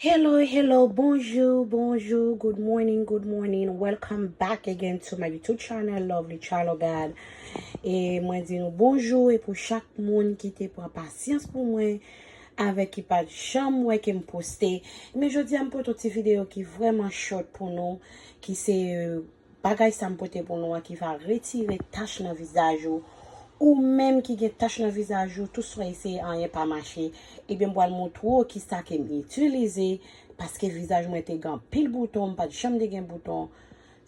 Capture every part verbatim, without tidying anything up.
Hello, hello, bonjou, bonjou, good morning, good morning. Welcome back again to my YouTube channel, Lovely Child of God. E mwen di nou bonjou, e pou chak moun ki te pran pasyans pou mwen, avèk ki pa t janm wè ke m poste. Men jodi a m pote yon ti videyo ki vrèman short pou nou, ki se bagay sa m pote pou nou an ki va retire tach nan vizaj ou. Ou menm ki gen tach nan vizaj ou, tou sa w eseye, anyen pa mache. Ebyen, m pral montre w kisa ke m itilize, paske vizaj mwen te gen anpil bouton, m pa t janm te gen bouton.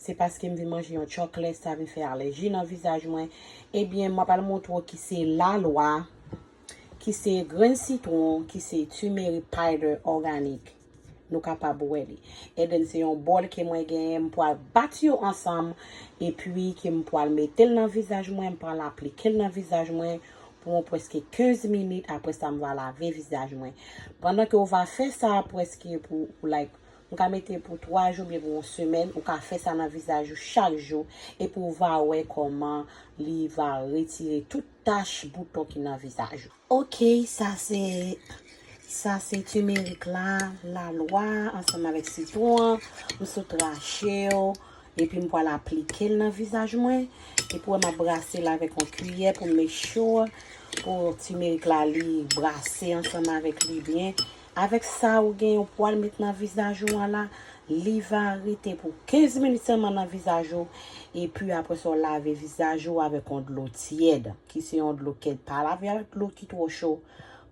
Se paske m vin manje yon chocolate, sa vin fè alèji nan vizaj mwen. Ebyen, m pral montre w ki se lalwa, ki se grenn sitwon, ki se turmeric powder organik. Nou kapab wè li. And then se yon bòl ke mwen genyen, m pral bat yo ansanm, epi ke m pral mete l nan vizaj mwen, m pral aplike l nan vizaj mwen pou yon prèske kenz minit, apre sa m va lave vizaj mwen. Pandan ke w va fè sa prèske pou, pou like, nou ka mete pou twa jou oubyen pou yon semèn, ou ka fè sa nan vizaj ou chak jou, epi w va wè kòman li va retire tout tach bouton ki nan vizaj ou. Ok, sa se, sa se turmeric la, lalwa, ansanm avèk sitwon an. M sot rache yo, epi m pral aplike l nan vizaj mwen. Epi w wè m ap brase l avèk yon kiyè pou m make sure pou turmeric la li brase ansanm avèk li byen. Avèk sa, ou gen yon pwal met nan vizaj ou an la, li va rete pou kenz minit sèlman nan vizaj ou, epi apre sa, w lave vizaj ou avèk yon dlo tyèd, ki se yon dlo kèd. Pa lave avèk dlo ki twò cho,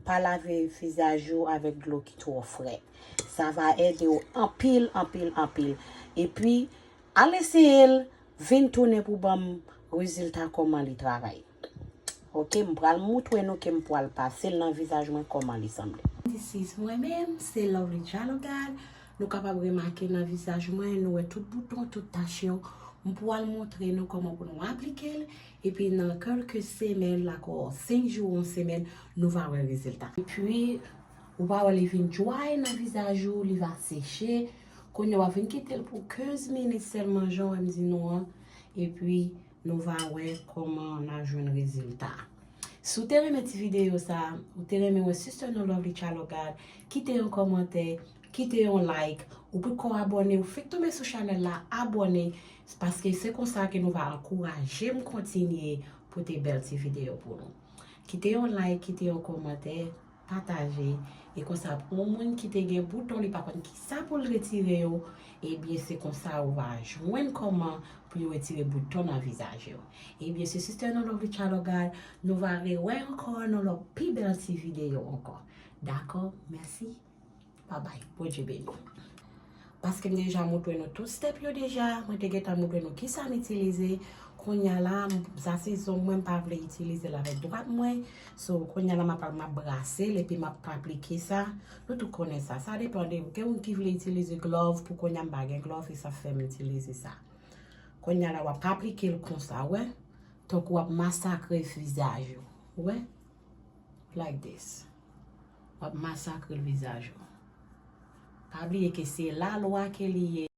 pa lave vizaj ou avèk dlo ki twò frèt. Sa va ede w anpil, anpil, anpil. Epi, al eseye l, vin tounen pou ban m rezilta kòman li travay. Ok, m pral montre nou ke m pral pase l nan vizaj mwen kòman li sanble. This is mwen menm, se Lovely Child of God. Nou kapab remake nan vizaj mwen, nou wè tout bouton, tout tach yo. M pral montre nou kòman pou nou aplike l. Epi nan kèlke semèn, lakò senk jou, yon semèn, nou va wè rezilta. Epi, ou va wè li vin dry nan vizaj ou, li va seche. Kounye a w ap vin kite l pou kenz minit sèlman, jan w wè m di nou an. Epi, nou va wè kòman n a jwenn rezilta. Si w te renmen ti videyo sa, ou te renmen wè Sister No Lovely Child of God, kite yon kòmantè, kite yon like, ou potko abòne, ou fèk tonbe sou chanèl la, abòne, paske se konsa ke nou va ankouraje m kontinye pote bèl ti videyo pou nou. Kite yon like, kite yon kòmantè, pataje, e konsa pou yon moun ki te gen bouton, li pa konn kisa pou l retire yo, ebyen se konsa ou va jwenn kòman pou yo retire bouton nan vizaj yo. Ebyen se Sister No Lovely Child of God, nou va rewè ankò nan lòt pi bèl ti videyo ankò. Dakò? Mèsi. Babay. Bondye beni w. Paske m deja montre nou tout step yo deja, mwen te gentan montre nou kisa m itilize. Kounye a la, m, sa se zong mwen, m pa vle itilize l avèk dwat mwen. So, kounye a la, m ap, m ap brase l epi m ap aplike sa. Nou tout konnen sa. Sa depan de ou. Gen moun ki vle itilize glove, pou kounye a m pa gen glove, e sa fè m itilize sa. Kounye a la, w ap aplike l konsa, wè. Tankou w ap masakre vizaj ou, wè. Like this. W ap masakre l vizaj ou. Pa bliye ke se lalwa ke li ye.